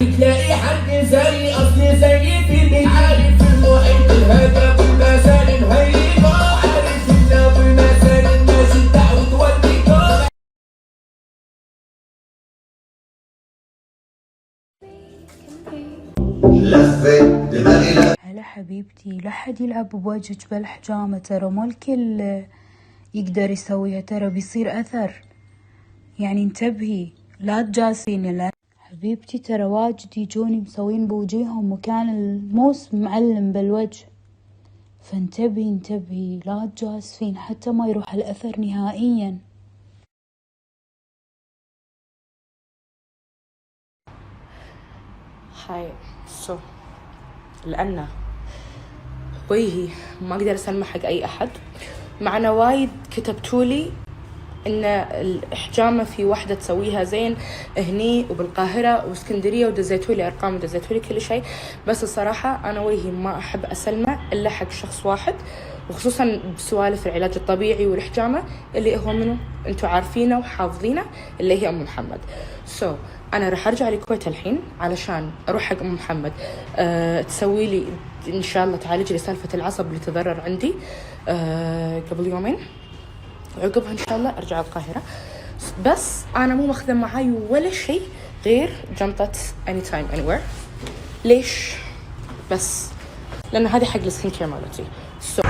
تلاقي حد زي اصلي زي في عارف المحيط الهدف والمسالم هيبة عارف ان ابو المسالم ماشي دعوة توديكم. لفت دماغي لف. هلا حبيبتي، لا حد يلعب بوجهك بالحجامة، ترى مو الكل يقدر يسويها، ترى بيصير أثر، يعني انتبهي لا تجاسين. لا حبيبتي، ترى واجد يجوني مسوين بوجيههم مكان الموس معلم بالوجه، فانتبهي انتبهي لا تجاسفين حتى ما يروح الأثر نهائيا. Hi، so لأن وجهي ما أقدر أسلمه حق أي أحد، معنا وايد كتبتولي إن الحجامة في واحدة تسويها زين هني وبالقاهرة واسكندرية، ودزيتولي أرقام ودزيتولي كل شيء، بس الصراحة أنا وجهي ما أحب أسلمه إلا حق شخص واحد، وخصوصا بسوالف العلاج الطبيعي والحجامة اللي هو منو انتو عارفينه وحافظينه اللي هي أم محمد. so, أنا راح أرجع الكويت الحين علشان أروح حق أم محمد تسوي لي إن شاء الله تعالج لي سالفة العصب اللي تضرر عندي قبل يومين، وعقبها إن شاء الله أرجع القاهرة. بس أنا مو ماخذة معاي ولا شيء غير جنطة anytime anywhere. ليش؟ بس لأن هذه حق ال skin care مالتي. so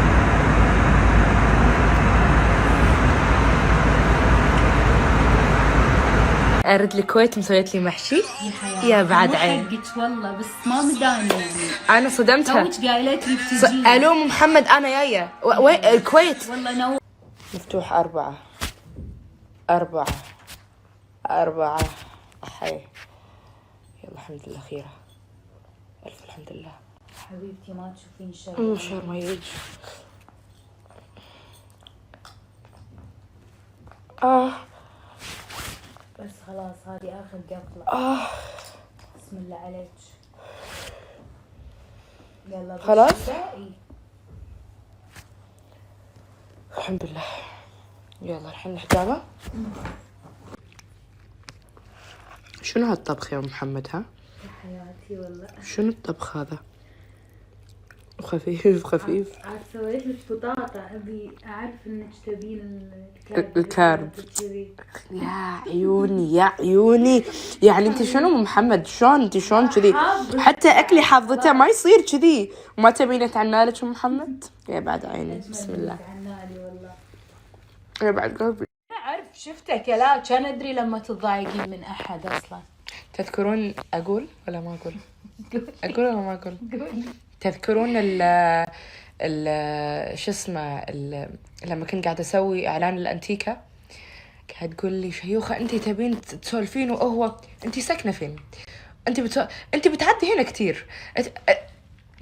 أرد الكويت مسويت لي محشي يا بعد عين. حقك والله، بس ما مداني يعني. أنا صدمتها. توك قايلت لي بتجي. ألو أم محمد، أنا جاية وين الكويت؟ والله نو مفتوح 4 4 4. أحي يلا الحمد لله خيرة، ألف الحمد لله. حبيبتي ما تشوفين شر. شر ما يجي. بس خلاص هذه آخر قفلة. بسم الله عليك. يلا بس. خلاص؟ إيه. الحمد لله. يلا الحين الحجامة. شنو هالطبخ يا أم محمد؟ ها؟ يا حياتي والله. شنو الطبخ هذا؟ خفيف خفيف. عاد سويت لك بطاطا، ابي اعرف انك تبين ال carb. ال carb. كذي. يا عيوني يا عيوني، يعني انت شنو ام محمد؟ شلون انت شلون كذي؟ حتى اكلي حافظته ما يصير كذي، وما تبين اتعنى لك ام محمد؟ يا بعد عيني بسم الله. عنالي والله. يا بعد قلبي. اعرف شفتك لا كان ادري لما تتضايقين من احد اصلا. تذكرون اقول ولا ما اقول؟ اقول ولا ما اقول؟ تذكرون ال ال شو اسمه لما كنت قاعدة اسوي اعلان الانتيكا، قاعد تقول لي شيوخة انت تبين تسولفين وهو انت ساكنة فين؟ انت بتعدي هنا كثير.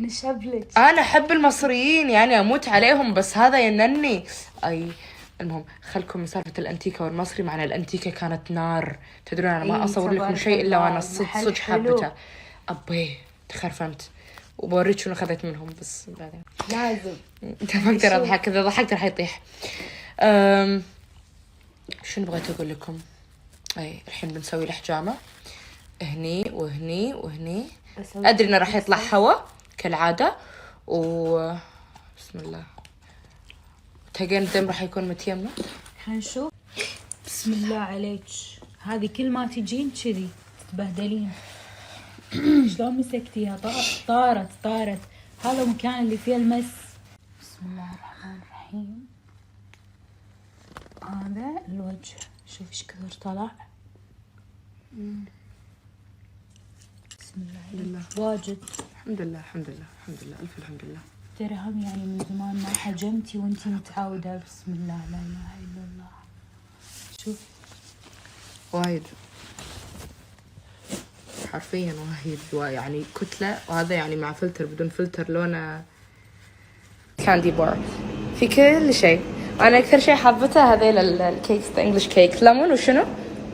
نشبلك. انا احب المصريين يعني اموت عليهم، بس هذا ينني. اي المهم خلكم من سالفة الانتيكا والمصري، معنا الانتيكا كانت نار، تدرون انا ما إي، اصور لكم تبارك شيء الا وانا الله، صدق محل صدق حلو. حبته. ابيه تخرفنت وبوريك شنو اخذت منهم بس بعدين. لازم. ما اقدر اضحك، اذا ضحكت راح يطيح. شنو بغيت اقول لكم؟ اي الحين بنسوي الحجامة هني وهني وهني. ادري انه راح يطلع هوا كالعادة، و بسم الله تهقين الدم راح يكون متيمم. خلينا نشوف. بسم الله عليك، هذه كل ما تجين كذي تتبهدلين. شلون مسكتيها؟ طارت طارت. هذا المكان اللي فيه المس. بسم الله الرحمن الرحيم. هذا الوجه، شوف ايش كثر طلع. بسم الله عليك. واجد. الحمد لله الحمد لله الحمد لله الف الحمد لله. ترى هم يعني من زمان ما حجمتي وانتي متعودة. بسم الله لا اله الا الله. شوف وايد حرفيا وايد، يعني كتلة، وهذا يعني مع فلتر بدون فلتر لونه candy bar في كل شيء. انا اكثر شيء حابته هذيل ال cakes، English cake ليمون وشنو؟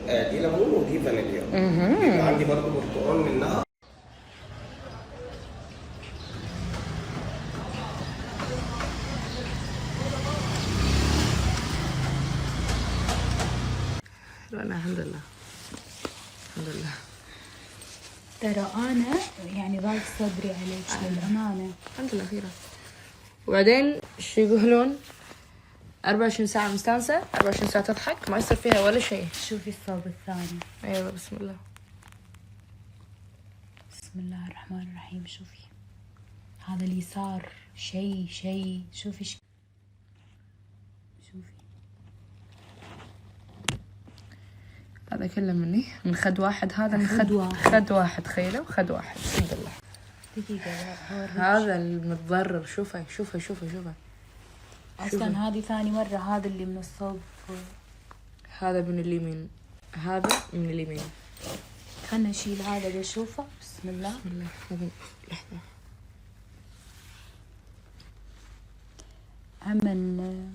دي ليمون ودي فانيليا. عندي برضه برتقال منها. لا الحمد لله الحمد لله. ترى أنا يعني ضايق صدري عليك للأمانة. الحمد لله خيرة. وبعدين شو يقولون؟ 24 ساعة مستانسة، 24 ساعة تضحك، ما يصير فيها ولا شيء. شوفي الصوب الثاني. ايوه بسم الله. بسم الله الرحمن الرحيم. شوفي هذا اليسار شيء شيء. شوفي شوفي هذا كله مني، من خد واحد. هذا من خد خد واحد. خد واحد، تخيلوا خد واحد. الحمد لله. دقيقة هوريك. هذا المتضرر، شوفي شوفي شوفي شوفي. أصلا هذه ثاني مرة، هذا اللي من الصوب. هذا من اليمين، هذا من اليمين. خلنا نشيل هذا بشوفه. بسم الله. بسم الله. هذا لحظة. عمن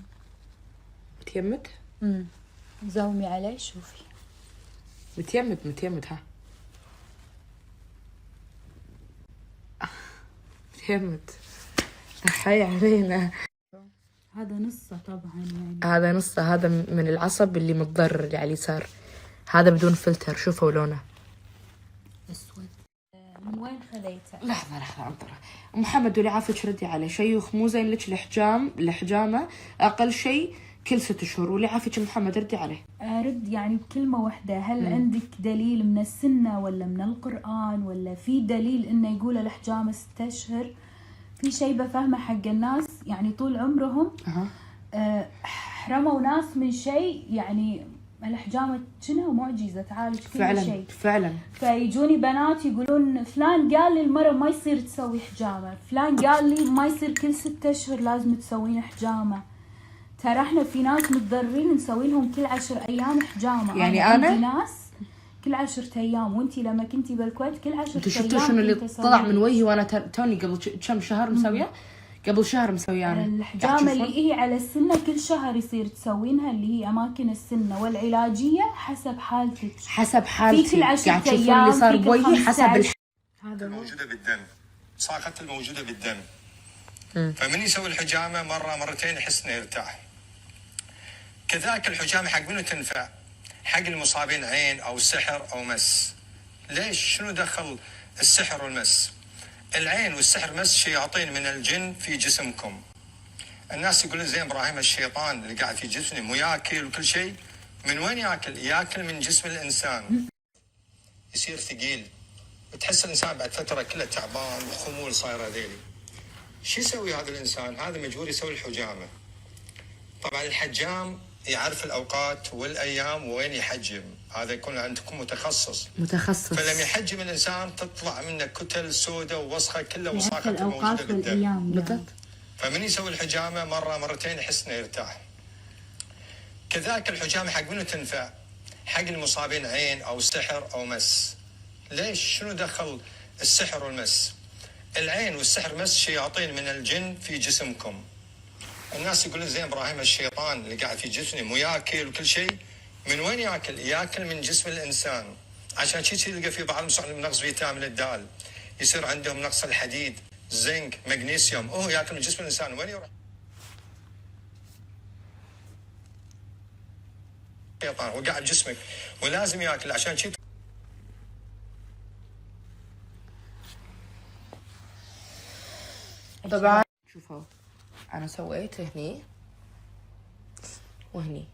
متيمد. زومي عليه. شوفي متيمد متيمد. ها متيمد. حي علينا. هذا نصه طبعا يعني. هذا نصه، هذا من العصب اللي متضرر اللي على اليسار. هذا بدون فلتر، شوفوا لونه أسود. من وين خذيته؟ لحظة لحظة انطرة. محمد ولي عافيك ردي عليه. شيوخ مو زين لك الحجام، الحجامة أقل شيء كل 6 شهور. ولي عافيك محمد ردي عليه. أرد يعني بكلمة واحدة. هل عندك دليل من السنة ولا من القرآن ولا في دليل إنه يقول الحجامة 6 أشهر؟ في شيء بفهمه حق الناس يعني طول عمرهم حرموا ناس من شيء. يعني الحجامة كأنها معجزة تعالج كل فعلا شيء. فعلا. فيجوني بنات يقولون فلان قال لي المرة ما يصير تسوي حجامة، فلان قال لي ما يصير كل 6 أشهر لازم تسوين حجامة. ترى احنا في ناس متضررين نسوي لهم كل 10 أيام حجامة. يعني أنا أنا؟ عندي ناس كل 10 أيام، وانتي لما كنتي بالكويت كل 10 انتوا أيام. شفتوا شنو اللي كنت أسوي طلع من وجهي وانا توني قبل كم شهر مسوية؟ قبل شهر مسوية انا. الحجامة اللي هي على السنة كل شهر يصير تسوينها، اللي هي أماكن السنة والعلاجية حسب حالتك. حسب حالتي. في كل 10 قاعد تشوفون أيام، اللي صار في كل بوجهي حسب 15. هذا هو. الموجودة بالدم، صاقة الموجودة بالدم. فمن يسوي الحجامة مرة مرتين يحس انه يرتاح. كذلك الحجامة حق منو تنفع؟ حق المصابين عين او سحر او مس. ليش؟ شنو دخل السحر والمس؟ العين والسحر مس شياطين من الجن في جسمكم. الناس يقولون زين ابراهيم الشيطان اللي قاعد في جسمي مو ياكل وكل شيء، من وين ياكل؟ ياكل من جسم الانسان. يصير ثقيل، تحس الانسان بعد فتره كله تعبان وخمول صاير هذيلي. شو يسوي هذا الانسان؟ هذا مجبور يسوي الحجامه. طبعا الحجام يعرف الاوقات والايام وين يحجم، هذا يكون عندكم متخصص. متخصص. فلما يحجم الانسان تطلع منه كتل سوداء ووسخه كلها يعرف وساخه الأوقات الموجوده بالدم. والأيام يعني. بالضبط. فمن يسوي الحجامه مره مرتين يحس انه يرتاح. كذلك الحجامه حق منو تنفع؟ حق المصابين عين او سحر او مس. ليش؟ شنو دخل السحر والمس؟ العين والسحر مس شياطين من الجن في جسمكم. الناس يقولون زين ابراهيم الشيطان اللي قاعد في جسمي مو ياكل وكل شيء، من وين ياكل؟ ياكل من جسم الانسان. عشان شي تلقى في بعض المصابين نقص فيتامين الدال، يصير عندهم نقص الحديد، زنك، مغنيسيوم، هو ياكل من جسم الانسان، وين يروح؟ الشيطان هو قاعد بجسمك ولازم ياكل. عشان شي طبعا شوفوا انا سويت هني وهني.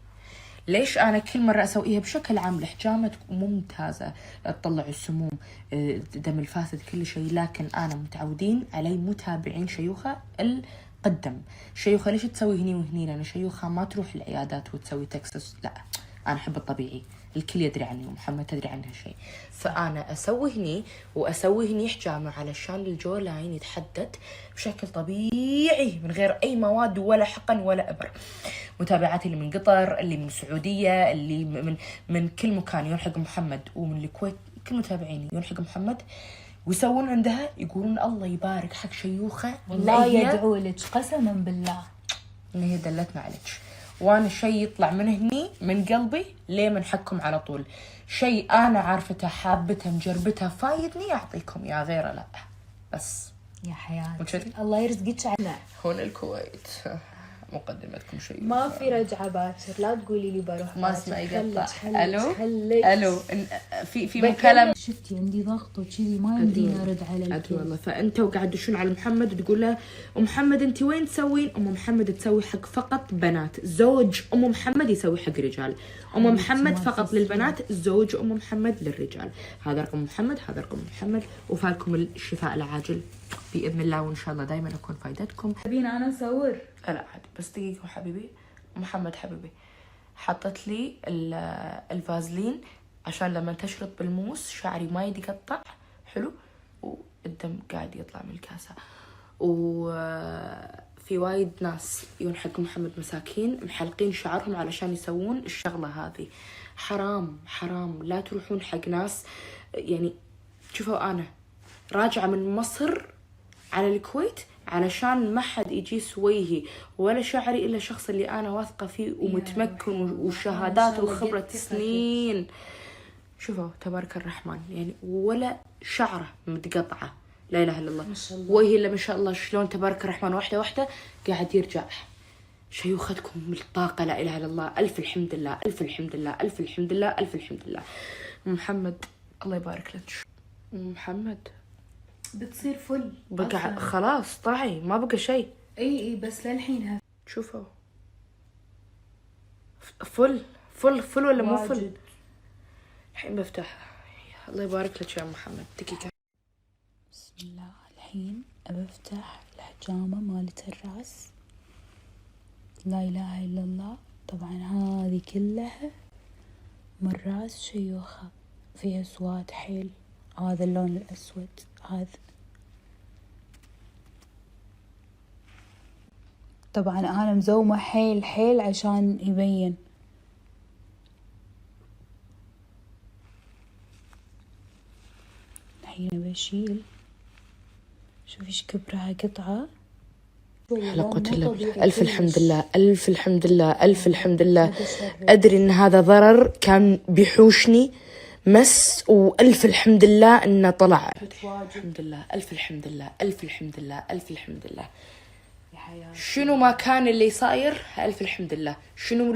ليش انا كل مره اسويها؟ بشكل عام الحجامه ممتازه، تطلع السموم، دم الفاسد، كل شيء. لكن انا متعودين علي متابعين شيوخه القدم. شيوخه ليش تسوي هني وهني؟ لان شيوخه ما تروح العيادات وتسوي تكسس. لا، انا احب الطبيعي، الكل يدري عني ومحمد تدري عنها شيء. فانا اسوي هني واسوي هني حجامه علشان ال jawline يتحدد بشكل طبيعي من غير اي مواد ولا حقن ولا ابر. متابعاتي اللي من قطر، اللي من السعوديه، اللي من كل مكان يلحق محمد، ومن الكويت، كل متابعيني يلحق محمد ويسوون عندها، يقولون الله يبارك حق شيوخه والله يدعو لك قسما بالله ان هي دلتنا عليك. وانا شيء يطلع من هني من قلبي ليه من حقكم على طول. شيء انا عارفته، حابته، مجربته، فايدني، اعطيكم يا غيره لا. بس يا حياتي وكذي. الله يرزقك. على هون الكويت مقدمتكم شيء ما في رجعة باكر، لا تقولي لي بروح ما باكر. اسمع خلك يقطع. خلك الو خلك. الو في مكالمه. شفتي عندي ضغط وكذي، ما يمديني ارد على ادري الكل. والله. فانتوا قاعد تدشون على محمد وتقول له ام محمد انت وين تسوين؟ ام محمد تسوي حق فقط بنات، زوج ام محمد يسوي حق رجال. ام حبيبتي محمد ما فقط تسلم. للبنات، زوج ام محمد للرجال. هذا رقم محمد، هذا رقم محمد، وفالكم الشفاء العاجل باذن الله، وان شاء الله دائما اكون فايدتكم. تبين انا اصور؟ لا عادي، بس دقيقة حبيبي. محمد حبيبي حطت لي الفازلين عشان لما تشرط بالموس شعري ما يتقطع. حلو، والدم قاعد يطلع من الكاسة. وفي وايد ناس يون حق محمد مساكين محلقين شعرهم علشان يسوون الشغلة هذه. حرام حرام، لا تروحون حق ناس. يعني شوفوا، أنا راجعة من مصر على الكويت علشان ما حد يجيس وجهي ولا شعري الا الشخص اللي انا واثقة فيه ومتمكن وشهادات ما شاء الله وخبره قد ثقتك. سنين. شوفوا تبارك الرحمن، يعني ولا شعره متقطعه، لا اله الا الله. ما شاء الله. وجهي الا ما شاء الله شلون تبارك الرحمن، واحدة واحدة قاعد يرجع. شيوختكم من الطاقة، لا اله الا الله. الف الحمد لله، الف الحمد لله، الف الحمد لله، الف الحمد لله. محمد الله يبارك لك. محمد بتصير فل بقى أصلاً. خلاص طاعي، ما بقى شيء. اي اي، بس للحين شوفوا فل فل فل ولا مو فل؟ واجد. الحين بفتحها. الله يبارك لك يا محمد. دقيقة. بسم الله. الحين أبى أفتح الحجامة مالت الرأس. لا إله إلا الله. طبعا هذه كلها من راس شيوخة، فيها سواد حيل. هذا اللون الأسود هذا. طبعا أنا مزومة حيل حيل عشان يبين. الحين بشيل، شوفي ايش كبرها قطعة. لا قوة إلا بالله. ألف الحمد لله، ألف الحمد لله، ألف الحمد لله. أدري إن هذا ضرر كان بيحوشني مس، وألف الحمد لله إنه طلع. الحمد لله، ألف الحمد لله، ألف الحمد لله، ألف الحمد لله. شنو ما كان اللي صاير، ألف الحمد لله. شنو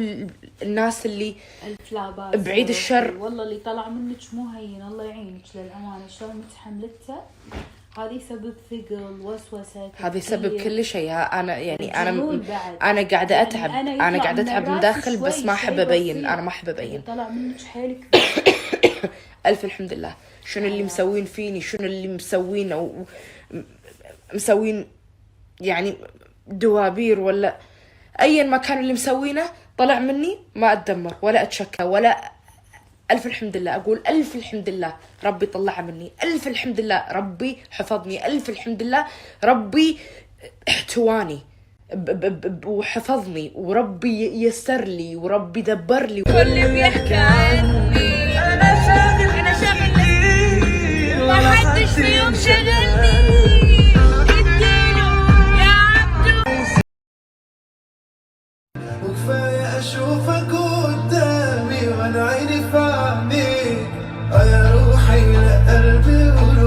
الناس اللي ألف لا بأس. بعيد الشر. والله اللي طلع منك مو هين، الله يعينك للأمانة. شلون متحملته؟ هذه يسبب ثقل، وسوسة، هذا يسبب تفكير. كل شيء. انا يعني انا جنون بعد. انا قاعدة يعني اتعب، أنا انا يطلع قاعدة من اتعب من الرأس داخل، بس شوي، ما احب شوي ابين. بسيط. انا ما احب ابين. طلع منك حيل كبير. الف الحمد لله. شنو اللي مسوين فيني، شنو اللي مسوينه مسوين يعني دوابير ولا ايا ما كان اللي مسوينه طلع مني، ما اتدمر ولا اتشكى ولا. الف الحمد لله، اقول الف الحمد لله ربي طلعها مني، الف الحمد لله ربي حفظني، الف الحمد لله ربي احتواني وحفظني، وربي يسر لي، وربي دبر لي. كل بيحكي عن